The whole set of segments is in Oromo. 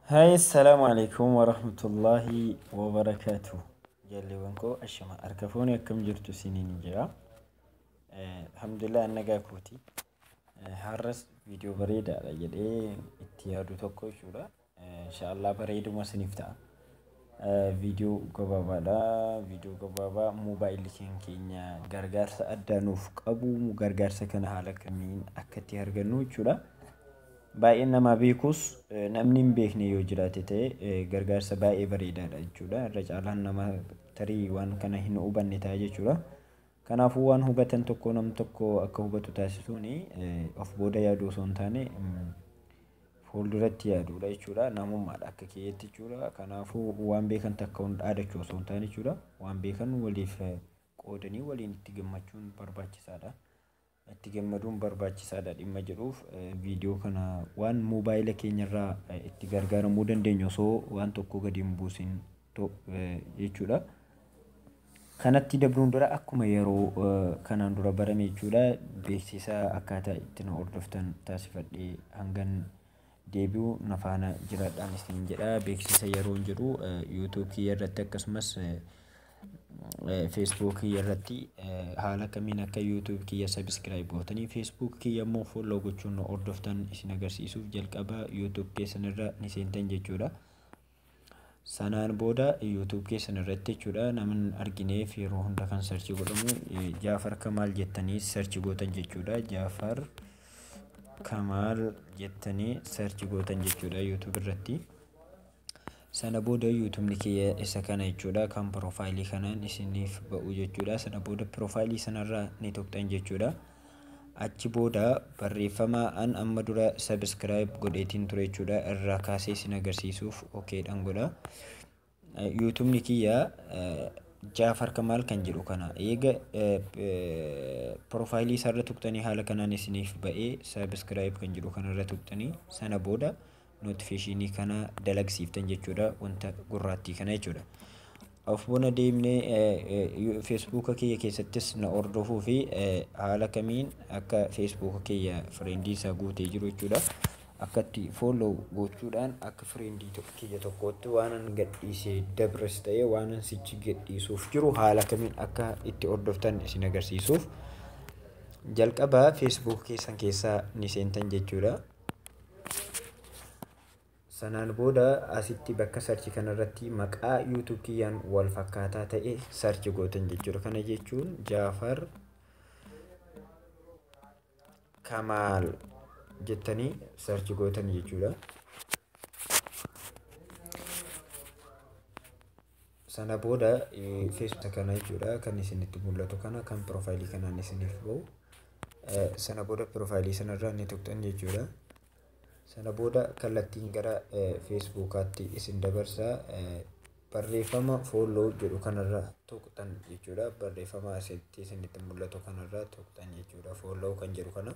Hi, assalamu alaikum warahmatullahi wabarakatuh. Jaalleewwan koo, ashama harka fuuni, akkam jirtu isiniin jira. Alhamdulillah, nagaa kooti. Har'as viidiyoo bareedaadha jedhee itti yaadu tokko jechuudha. Inshaallah bareeduma isiniif ta'a. Viidiyoo gabaabaadha. Viidiyoo gabaabaa moobaayilli keenya gargaarsa addaa nuuf qabu, gargaarsa kana haala kamiin akka itti argannu jechuudha. Baay'een namaa beekus, namni hin beekne yoo jiraate ta'e, gargaarsa baay'ee bareedaadha jechuudha. Irra caalaan nama tarii waan kana hin hubanne ta'a jechuudha. Kanaafuu waan hubatan tokko nam tokko akka hubatu taasisuun of booda yaaduu osoo hin taane fuulduratti yaaduudha jechuudha. Namummaadha akka kiyyeetti jechuudha. Kanaafuu waan beekan takka dhaadachuu osoo hin taane jechuudha. Waan beekan waliif qoodanii waliin itti gammachuun barbaachisaadha. Itti gammaduun barbaachisaadha dhimma jedhuuf viidiyoo kana waan moobaayila keenyarraa itti gargaaramuu dandeenyu osoo waan tokko gadi hin buusin jechuudha. Kanatti dabruun dura, akkuma yeroo kanaan dura barame jechuudha, beeksisa akkaataa itti nu hordoftan taasifadhee hangan deebi'u na faana jiraadhaan isin jedha. Beeksisa yeroo jedhu YouTube kiyya irratti akkasumas Facebook kiyya irratti haala kamiin akka YouTube kiyya subscribe gootanii Facebook kiyya immoo follow gochuun nu hordoftan isin agarsiisuuf, jalqaba YouTube keessan irra ni seentan jechuudha. Sanaan booda YouTube keessan irratti jechuudha, namni argineef yeroo hunda kan search godhamu Jaafar Kamaal jettanii search gootan jechuudha. Jaafar Kamaal jettanii search gootan jechuudha YouTube irratti. Sana booda YouTubeni kiyya isa kana jechuudha, kan profile kanaan isiniif ba'u jechuudha. Sana booda profile sanarraa ni tuqxan jechuudha. Achi booda barreeffama an amma dura subscribe godheetiin ture jechuudha, irraa kaasee isin agarsiisuuf okaydhaan godha. YouTubeni kiyya Jaafar Kamaal kan jedhu kana eega profile isaarra tuqxanii haala kanaan isiniif ba'ee, subscribe kan jedhu kanarra tuqxanii, sana booda notification kana dalagsiiftan jechuudha, wanta gurraattii kana jechuudha. Of buna deemnee Facebooka kiyya keessattis na hordofuu fi haala kamiin akka Facebooka kiyya friend isaa guutee jiru jechuudha. Akka itti follow gochuudhaan akka friend kiyya tokkootti waan an gadhiisee dabres ta'ee waan an sichi gadhiisuuf jiru haala kamiin akka itti hordoftan isin agarsiisuuf, jalqaba Facebook keessan keessaa ni seentan jechuudha. Sanaan booda asitti bakka search kanarratti maqaa YouTube kiyyaan wal fakkaataa ta'e search gootan jechuudha. Kana jechuun Jaafar Kamaal jettanii search gootan jechuudha. Sana booda Facebook kana jechuudha, kan isinitti mul'atu kana, kan profile kanaan isiniif ba'u. Sana booda profile sanarraa ni tuqxan jechuudha. Sana booda kallattiin gara Facebookaatti isin dabarsa. Barreeffama follow jedhu kanarra tuqxan jechuudha. Barreeffama asitti isinitti mul'atu kanarra tuqxan jechuudha. Follow kan jedhu kana.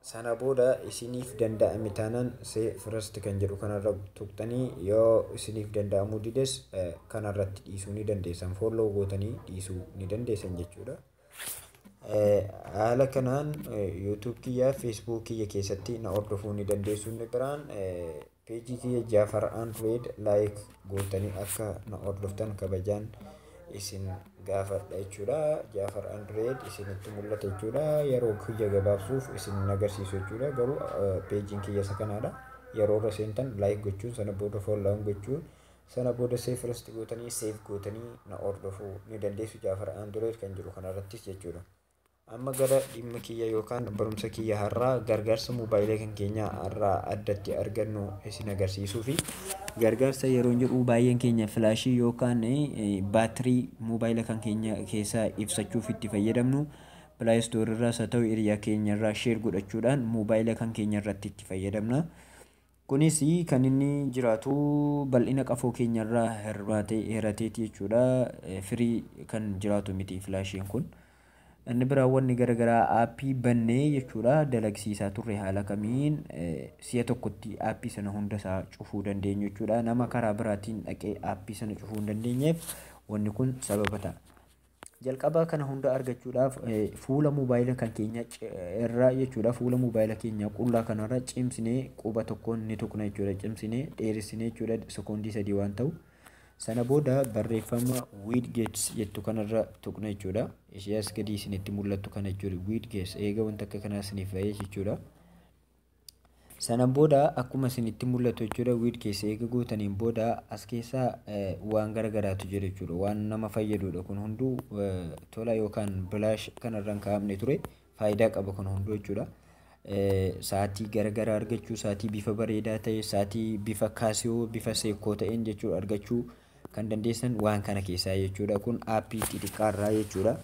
Sana booda isiniif danda'ame taanaan see first kan jedhu kanarra tuqxanii, yoo isiniif danda'amuu dides kanarratti dhiisuu ni dandeessan. Follow gootanii dhiisuu ni dandeessan jechuudha. Haala kanaan YouTube kiyya, Facebook kiyya keessatti na hordofuu ni dandeessu. Inni biraan page kiyya Jaafar Android like gootanii akka na hordoftan kabajaan isin gaafadha jechuudha. Jaafar Android isinitti mul'ata jechuudha. Yeroo kiyya gabaabsuuf isin agarsiisu jechuudha. Garuu pageiin kiyya isa kanaadha. Yeroo irra seentan like gochuun, sana booda follow gochuun, sana booda see first gootanii save gootanii na hordofuu ni dandeessu Jaafar Android kan jiru kanarrattis jechuudha. Amma gara dhimma kiyya yookaan barumsa kiyya har'aa, gargaarsa moobaayilii kan keenya har'aa addatti argannu isin agarsiisuu fi gargaarsa yeroo jedhu, baay'een keenya flash yookaan baatirii moobaayila kan keenya keessaa ibsachuuf itti fayyadamnu Play Store irraas haa ta'u hiriyaa keenya irraa share godhachuudhaan moobaayila kan keenya irratti itti fayyadamna. Kunis kan inni jiraatu bal'ina qafoo keenya irraa hirmaatee hirateeti jechuudha. Firii kan jiraatu miti flashiin kun. Inni biraan wanni garaagaraa app bannee jechuudha dalagsiisaa turre haala kamiin si'a tokkotti app sana hunda isaa cufuu dandeenyu jechuudha. Nama karaa biraatiin dhaqee app sana cufuu hin dandeenyeef wanni kun sababa ta'a. Jalqaba kana hunda argachuudhaaf fuula moobaayila kan keenya irraa jechuudha. Fuula moobaayila keenya qullaa kanarra cimsinee quba tokkoon ni tuqna jechuudha. Cimsinee dheeressinee jechuudha, sekoondii 3 waan ta'u. Sana booda barreeffama widgets jettu kanarra tuqna jechuudha. Ishee as gadi isinitti mul'attu kana jechuudha. Widgets eega wanta akka kanaa isiniif ba'ee jechuudha. Sana booda akkuma isinitti mul'atu jechuudha, widgets eega gootaniin booda as keessaa waan garagaraatu jira jechuudha. Waan nama fayyadudha kun hunduu, tola yookaan bilaash kanarra hin kaa'amne ture, faayidaa qaba kun hunduu jechuudha. Sa'aatii garagaraa argachuu, sa'aatii bifa bareedaa ta'e, sa'aatii bifa Casio, bifa Seiko ta'een jechuudha, argachuu kan dandeessan waan kana keessaa jechuudha. Kun aappii xixiqqaarraa jechuudha.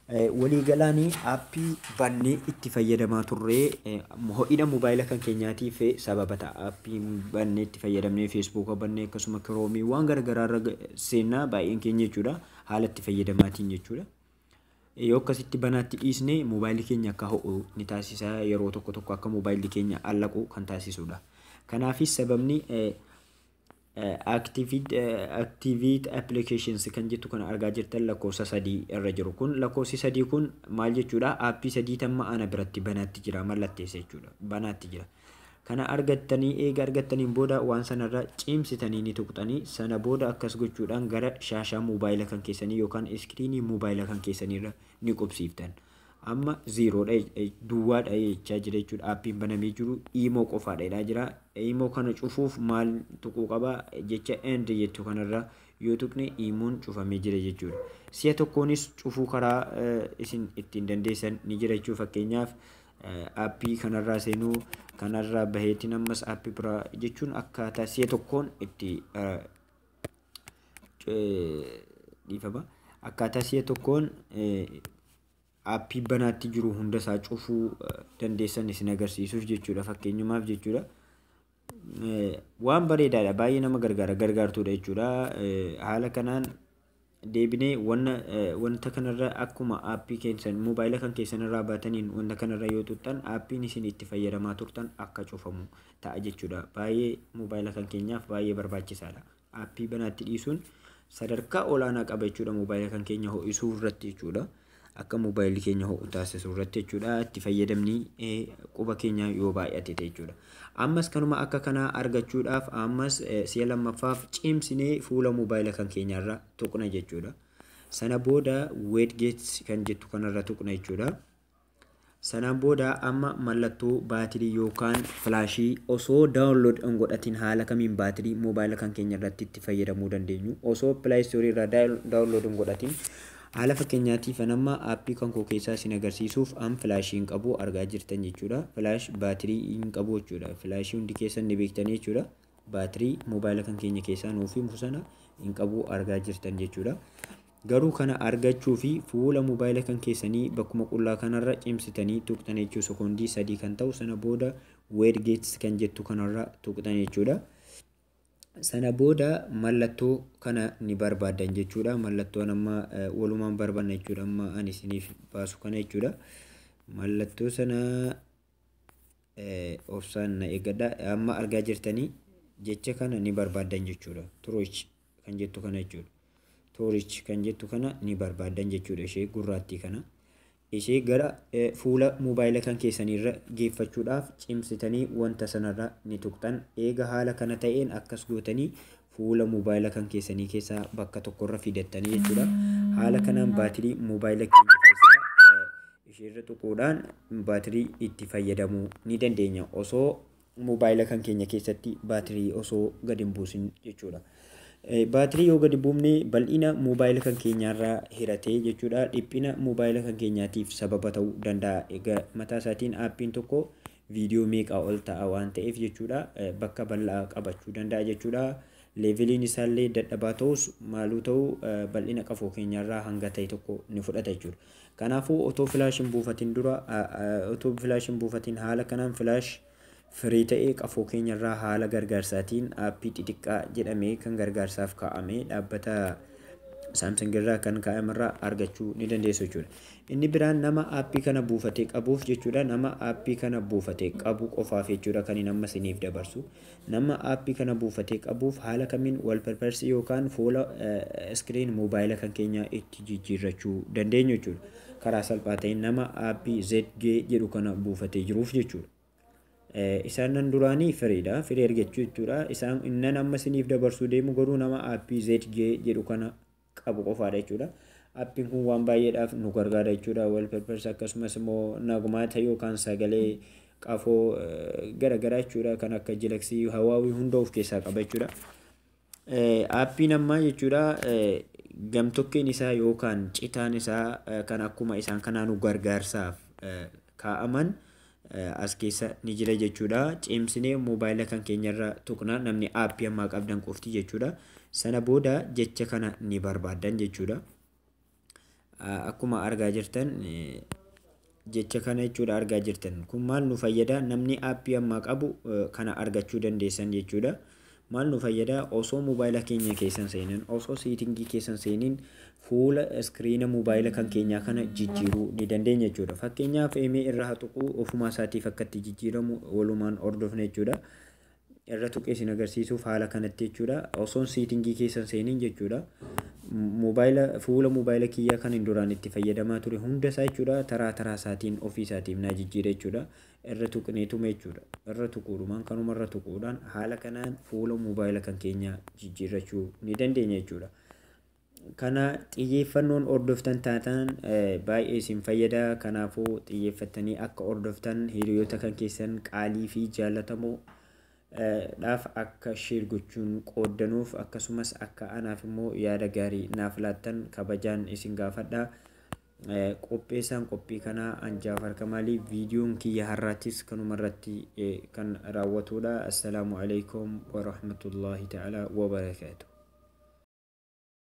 Waliigalaanii aappii bannee itti fayyadamaa turree ho'ina moobaayila kan keenyaatiif sababa ta'a. Aappii bannee itti fayyadamnee, Feesbuuka bannee, akkasuma Kiroomii, waan garagaraa irra seennaa baay'een keenya jechuudha. Haala itti fayyadamaatiin jechuudha. Yoo akkasitti banaatti dhiisne moobaayilli keenya akka ho'u ni taasisa, yeroo tokko tokko akka moobaayilli keenya allaqu kan taasisudha. Kanaafis sababni activate applications kan jettu kana argaa jirtan, lakkoofsa 3 irra jiru kun, lakkoofsi 3 kun maal jechuudha? Aappii 3 tamma ana biratti banaatti jira mallatteessa jechuudha, banaatti jira. Kana argattanii, eega argattaniin booda waan sanarra cimsitanii ni tuqxanii. Sana booda akkas gochuudhaan gara shaashaa moobaayila kan keessanii yookaan iskiriinii moobaayila kan keessaniirra ni qubsiiftan. Amma zerodha, duwwaadha jechaa jira jechuudha. Aappiin banamee jiru Imo qofaadha jedhaa jira. Imo kana cufuuf maal tuquu qaba? Jecha end jettu kanarra yoo tuqne Imoon cufamee jira jechuudha. Si'a tokkoonis cufuu karaa isin ittiin dandeessan ni jira jechuudha. Fakkeenyaaf aappii kanarraa seenuu, kanarraa baheetiin ammas aappii biraa jechuun akkaataa si'a tokkoon itti dhiifama. Akkaataa si'a tokkoon aappii banaatti jiru hunda isaa cufuu dandeessan isin agarsiisuuf jechuudha, fakkeenyumaaf jechuudha. Waan bareedaadha, baay'ee nama gargaara, gargaartuudha jechuudha. Haala kanaan deebinee wanta kanarra akkuma aappii keessan moobaayila kan keessan irraa baataniin wanta kanarra yoo tuqxan aappiin isin itti fayyadamaa turtan akka cufamu ta'a jechuudha. Baay'ee moobaayila kan keenyaaf baay'ee barbaachisaadha. Aappii banaatti dhiisuun sadarkaa olaanaa qaba jechuudha moobaayila kan keenya ho'isuu irratti jechuudha. Akka moobaayilli keenya ho'u taasisuu irratti jechuudha. Itti fayyadamni quba keenya yoo baay'ate jechuudha. Ammas kanuma akka kanaa argachuudhaaf ammas si'a lammaffaaf cimsinee fuula moobaayila kan keenyaarra tuqna jechuudha. Sana booda widgets kan jettu kanarra tuqna jechuudha. Sanaan booda amma mallattoo baatirii yookaan filaashii osoo download hin godhatin haala kamiin baatirii moobaayila kan keenya irratti itti fayyadamuu dandeenyu, osoo Play Store irraa download hin godhatin. Haala fakkeenyaatiif amma aappii kan koo keessaa isin agarsiisuuf an filaashii hin qabu, argaa jirtan jechuudha. Flash baatirii hin qabu jechuudha. Filaashii hundi keessan ni beektanii jechuudha. Baatirii moobaayila kan keenya keessaa nuuf himu sana hin qabu, argaa jirtan jechuudha. Garuu kana argachuu fi fuula moobaayila kan keessanii bakkuma qullaa kanarra cimsitanii tuqxan jechuu, sekoondii 3 kan ta'u. Sana booda widgets kan jettu kanarra tuqxan jechuudha. Sana booda mallattoo kana ni barbaadan jechuudha. Mallattoon amma walumaan barbaanna jechuudha. Amma ani isiniif baasu kana jechuudha. Mallattoo sana obsaan na eeggadha. Amma argaa jirtanii, jecha kana ni barbaadan jechuudha. Torch kan jettu kana jechuudha. Torch kan jettu kana ni barbaadan jechuudha, ishee gurraattii kana. Ishee gara fuula moobaayila kan keessaniirra geeffachuudhaaf cimsitanii wanta sanarra ni tuqxan. Eega haala kana ta'een akkas gootanii fuula moobaayila kan keessanii keessaa bakka tokkorra fidattanii jechuudha. Haala kanaan baatirii moobaayila keenya keessaa isheerra tuquudhaan baatirii itti fayyadamuu ni dandeenya, osoo moobaayila kan keenya keessatti baatirii osoo gadi hin buusin jechuudha. Baatirii yoo gadi buufne bal'ina moobaayila kan keenyaarraa hiratee jechuudha, dhiphina moobaayila kan keenyaatiif sababa ta'uu danda'a. Egaa mataa isaatiin aappiin tokko viidiyoo meeqaa ol ta'a waan ta'eef jechuudha, bakka bal'aa qabachuu danda'a jechuudha. Leveliin isaallee dadhabaa ta'us maaluu ta'u, bal'ina qafoo keenyaarraa hanga ta'e tokko ni fudhata jechuudha. Kanaafuu otoo flash hin buufatin dura, otoo flash hin buufatin, haala kanaan flash free ta'ee qafoo keenyarraa haala gargaarsaatiin aappii xixiqqaa jedhamee kan gargaarsaaf kaa'ame dhaabbata Samsung irraa kan kaa'amerraa argachuu ni dandeessu jechuudha. Inni biraan nama aappii kana buufatee qabuuf jechuudha. Nama aappii kana buufatee qabu qofaaf jechuudha kan inni amma isiniif dabarsu. Nama aappii kana buufatee qabuuf haala kamiin wallpapers yookaan fuula screen moobaayila kan keenya itti jijjiirrachuu dandeenyu jechuudha. Karaa salphaa ta'een nama aappii ZG jedhu kana buufatee jiruuf jechuudha. Isaan nan duraanii firiidha. Firii argachuu jechuudha. Isaan innan amma isiniif dabarsuu deemu garuu nama aappii ZG jedhu kana qabu qofaadha jechuudha. Aappiin kun waan baay'eedhaaf nu gargaara jechuudha. Wallpapers akkasumas immoo nagumaata yookaan sagalee qafoo garaagaraa jechuudha kan akka Galaxy, Huawei hunda of keessaa qaba jechuudha. Aappiin ammaa jechuudha gamtokkeen isaa yookaan citaan isaa kan akkuma isaan kanaa nu gargaarsaaf kaa'aman as keessa ni jira jechuudha. Cimsinee moobaayila kan keenyarra tuqna, namni aappii ammaa qabdan qofti jechuudha. Sana booda jecha kana ni barbaaddan jechuudha. Akkuma argaa jirtan jecha kana jechuudha argaa jirtan. Kun maal nu fayyada? Namni aappii ammaa qabu kana argachuu dandeessan jechuudha. Maal nu fayyada? Osoo moobaayila keenya keessan seenin, osoo setting keessan seeniin fuula iskiriina moobaayila kan keenyaa kana jijjiiruu ni dandeenya jechuudha. Fakkeenyaaf, emee irra haa tuquu, ofumaa isaatiif akka itti jijjiiramu walumaan hordofne jechuudha. Irra tuqee isin agarsiisuuf haala kanatti jechuudha. Osoon setting keessan seeniin jechuudha. Moobaayila fuula moobaayila kiyyaa kan hin duraan itti fayyadamaa ture hunda isaa jechuudha taraa taraa isaatiin ofii isaatiif naa jijjiira jechuudha. Irra tuqneetuma jechuudha. Irra tuquudhumaan, kanuma irra tuquudhaan haala kanaan fuula moobaayila kan keenyaa jijjiirrachuu ni dandeenya jechuudha. Kana xiyyeeffannoon hordoftan taataan baay'ee isin fayyada. Kanaafuu xiyyeeffattanii akka hordoftan, hiriyoota kan keessan qaalii fi jaallatamoo dhaaf akka share gochuun qooddanuuf, akkasumas akka anaaf immoo yaada gaarii naaf laattan kabajaan isin gaafadha. Qopheessaan qophii kanaa Anjaafar Kamaalii. Viidiyoon kiyya har'aattis kanuma irratti kan raawwatudha. Assalaamu alaikum warahmatullahi ta'ala wabarakaatu.